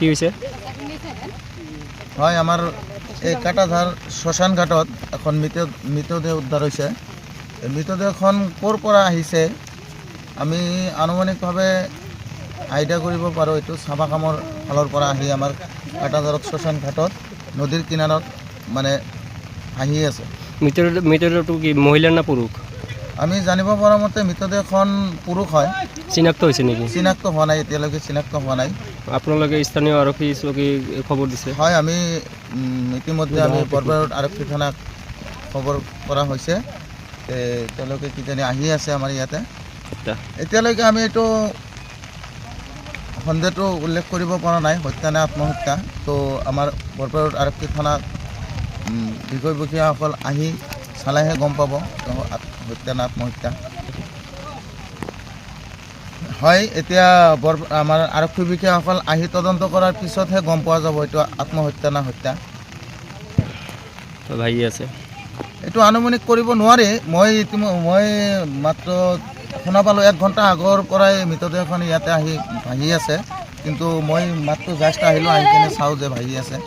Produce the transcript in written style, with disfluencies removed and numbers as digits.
কি হৈছে? হয়, আমাৰ এই কাটাঝাৰ শ্মশান ঘাটত এখন মৃতদেহ উদ্ধাৰ হৈছে। এই মৃতদেহখন ক'ৰ পৰা আহিছে, আমি আনুমানিকভাৱে আইডিয়া কৰিব পাৰোঁ, এইটো চাবাকামৰ ফালৰ পৰা আহি আমাৰ কাটাঝাৰত শ্মশান ঘাটত নদীৰ কিনাৰত মানে আহি আছে। মৃতদেহটো কি মহিলা না পুৰুষ? আমি জানিব পৰা মতে মৃতদেহখন পুৰুষ হয়। চিনাক্ত হৈছে নেকি? চিনাক্ত হোৱা নাই, এতিয়ালৈকে চিনাক্ত হোৱা নাই। আপোনালোকে স্থানীয় আৰক্ষী চকী খবৰ দিছে? হয়, আমি ইতিমধ্যে আমি বৰপেটাৰোড আৰক্ষী থানাক খবৰ কৰা হৈছে। তেওঁলোকে কিজানি আহি আছে আমাৰ ইয়াতে। এতিয়ালৈকে আমি এইটো সন্দেহটো উল্লেখ কৰিব পৰা নাই, হত্যা নে আত্মহত্যা। তো আমাৰ বৰপেটাৰোড আৰক্ষী থানাত বিষয়ববীয়াসকল আহি চালেহে গম পাব তেওঁ হত্যা নে আত্মহত্যা হয়। এতিয়া আমাৰ আৰক্ষী বিষয়াসকল আহি তদন্ত কৰাৰ পিছতহে গম পোৱা যাব এইটো আত্মহত্যা না হত্যা। ভাগি আছে। এইটো আনুমানিক কৰিব নোৱাৰি। মই মাত্ৰ শুনা পালোঁ, এক ঘণ্টা আগৰ পৰাই মৃতদেহখন ইয়াতে আহি ভাহি আছে। কিন্তু মই মাত্ৰ জাষ্ট আহিলোঁ, আহি কিনে চাওঁ যে ভাহি আছে।